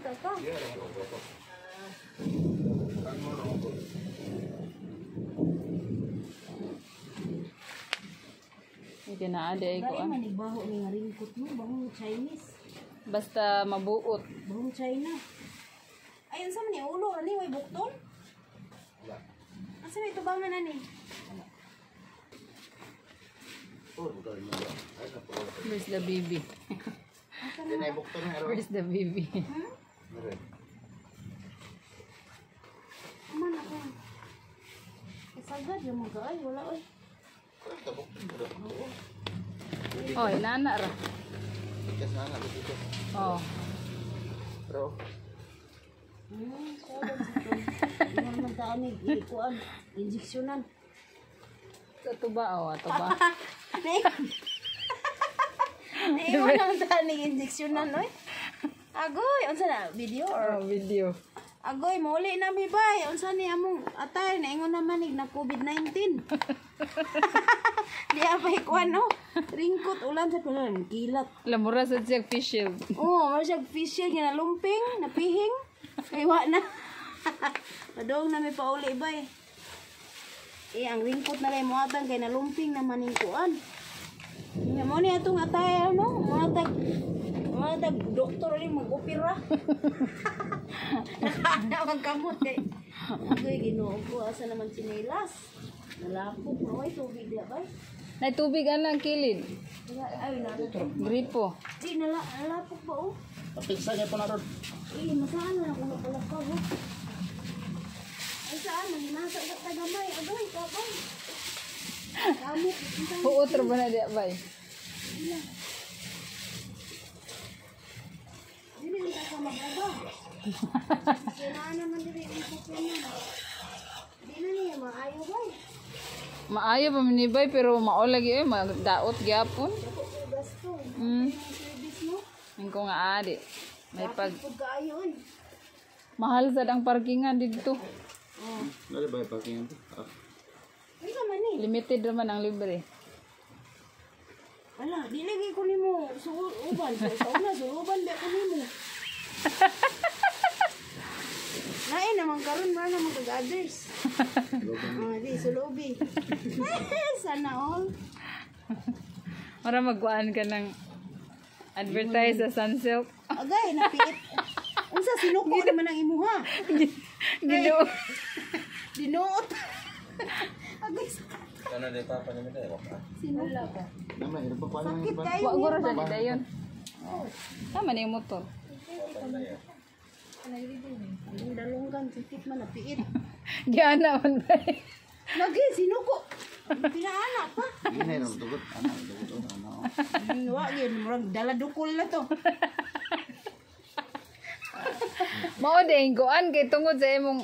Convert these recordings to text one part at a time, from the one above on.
Kita ka. Hindi na ade ay Dai kuan. Man baho ni nga ringkot mo, bahong Chinese. Basta mabuot. Bahong China. Ay, unsa man ni ulo ani way bukton? Wala. Asa may tubangan ani? Oh, bukan mo. Ay, sa pulo. Where's the baby? Hindi na ibukton na ero. Where's the baby? Meron. Aman ako. Isagad yung mga ay wala oy. Ay, tabukton mo daw. Oh, inana ra. Tikas na nga, tikas. Oh. Pero, Sagad sa to. Ingon man ta ani ikuan, injeksyonan. Sa tuba oh, ato ba? Naiwan naman ta ani injeksyonan oy. Agoy, unsa na video or Oh, video. Agoy, mauli na mi bay. Unsa ni among atay naingon naman ig na COVID-19. Di pa ikuan no. Ringkot ulan sa pilan kilat. Lamura sa siya fish shield. Oo, oh, siya fish shield nga nalumping, napihing. Kay wa na. Padong na mi pauli bay. Eh, ang ringkot na lang muatang kay nalumping na maning kuan. Nya mo ni atong atay ano, mga tag doktor ni mag-opera. Nakaana ang kamot kay. Agoy, Ginoo ko asa naman tsinelas. Nalapok na oy tubig diya bay. Nay tubig ana ang kilid. Ay, na. Gripo. Di nalapok ba oh? Tapiksa niya po na ron. Eh, masaan na ako nakalakaw oh. Ay saan nasa sa tagamay. Agoy, kabay. Kamot. Huot ra ba na diya bay? Dili unta ka maglaba. Kailangan naman dili ang sakyanan. Di na niya maayo bay. Maayo pa man ni bay pero mao lagi eh magdaot gyapon. Dako ko gasto. Service mo. Ingko nga adi. May pag Pag kaayo oy. Mahal sad ang parkingan didto. Oh. Nari ba yung parkingan to? Ah. Ay man ni. Limited naman ang libre. Ala, di lagi ko nimo uban. Sa una suluban ba ko nimo. Lain naman karon man naman kag others. Ah, di sulubi. Sana all. Para magkuan ka ng advertise sa Sunsilk. Agay, napiit. Unsa sinuko naman ang imuha? Ginoo. Dinuot. Agay, Ano di pa pa namin tayo? sinuko. Naman, ito pa Sakit kayo. Wa guro sa dayon. Tama ni yung motor. Ang dalunggan, sakit man, napiit. Giana man bay. Lagi, sinuko. Pinaana pa. Hindi na yung dugot. Ano, dugot. Ano. Wa, yun, murag daladukol na to. Mao din kuan kay tungod sa imong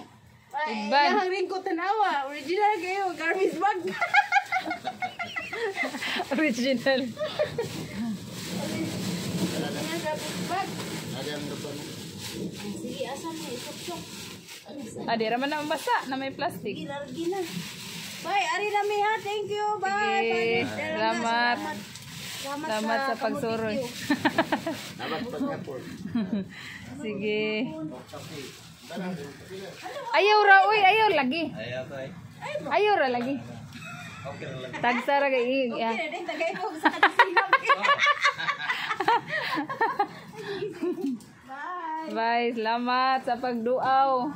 Ay, Igban. iyang ring ko tanawa. Original kayo, garbage bag. Original. Original garbage bag. Ada ang dugot. Sige, asa mo, isok-sok. Adi ra man na mabasa na may plastic. Sige, largi na. Bye, ari na mi ha. Thank you. Bye. Sige, Bye. salamat. Salamat, Salamat sa pagsuroy. Dapat paghapon. Sige. Ayaw ra oy, ayaw lagi. Ayaw ra lagi. Tagsa ra kay Okay ya. na din, tagay po sa katisinag. Bye. Bye, salamat sa pagduaw.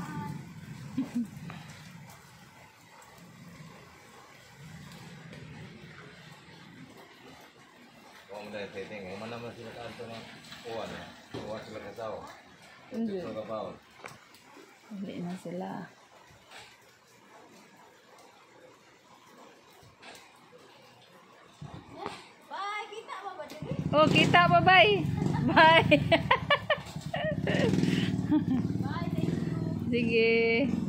Hindi. Hindi na sila. Bye, kita ba ba dili? Oh, kita ba bye. Bye. Bye, thank you. Sige.